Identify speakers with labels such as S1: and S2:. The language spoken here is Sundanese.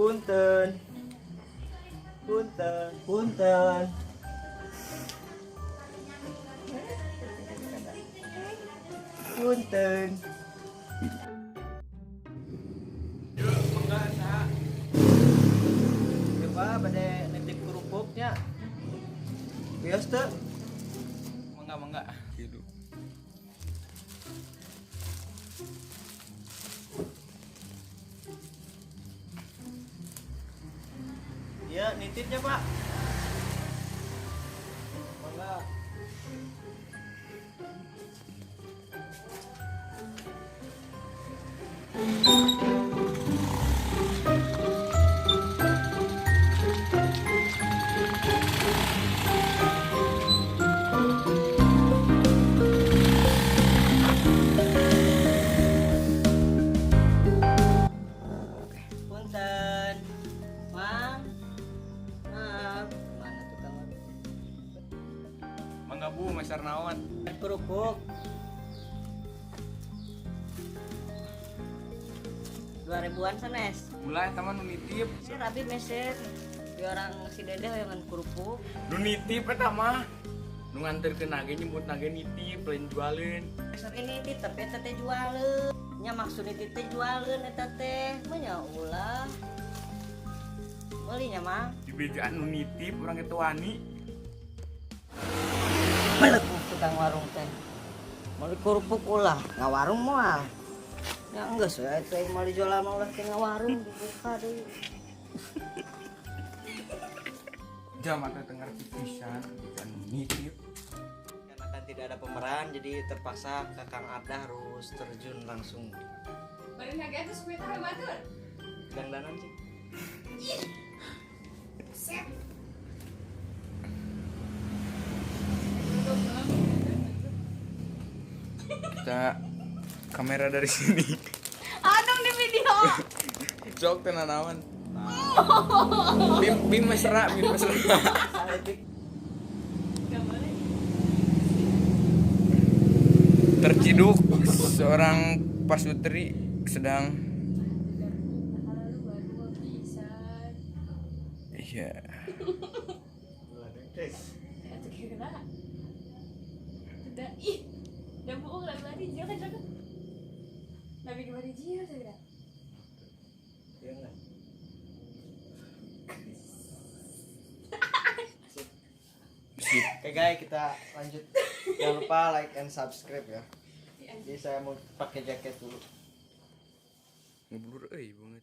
S1: Punten. Punten, punten. Punten.
S2: Yuk, mangga saha?
S1: Ya Pak, bade nitip kerupuknya. Bios teu?
S2: Mangga, mangga. Hidup.
S1: Iya, nitipnya Pak. Mangga. Punten. Mang. Maaf, mana tukang ojek?
S2: Mangga Bu, meser naon?
S1: Kerupuk.
S3: 2.000-an sanes.
S2: Mulai eta mah nu nitip.
S3: Meser abi meser. Di orang si Dedeh yang kerupuk.
S2: Nu nitip eta mah. Nu nganterkeun nage nyebut nage nitip lain jualeun.
S3: Meser ini nitip tapi eta teh jualeun. Nya maksud nitip teh jualeun eta teh. Mah nya ulah. Meuli nya Mang.
S2: Dibejaan nu nitip urang ge teu wani.
S3: Melek tukang warung teh. Meuli kerupuk ulah, ngawarung moal. Ya enggak sih, eta meuli jualan mah ulah teh ngawarung dibuka deui.
S2: Jam atau teu ngarti pisan bejaan nu nitip.
S1: Karena kan tidak ada pemeran, jadi terpaksa Kakang Arda harus terjun langsung.
S4: Bari naga itu supaya tahu batur.
S1: Dangdanan sih.
S4: Set.
S2: Kita kamera dari sini.
S4: Adong di video.
S2: Sok teu nanaon. Bim bim mesra, bim mesra.
S4: Gak boleh.
S2: Terciduk seorang pasutri sedang iya.
S4: Ih, udah bohong lari-lari jangan jangan. Nabi gimana dia saya?
S1: Iya enggak?
S2: Sip.
S1: Oke guys, kita lanjut. Jangan lupa like and subscribe ya. Jadi saya mau pakai jaket dulu.
S2: Ngeblur euy banget.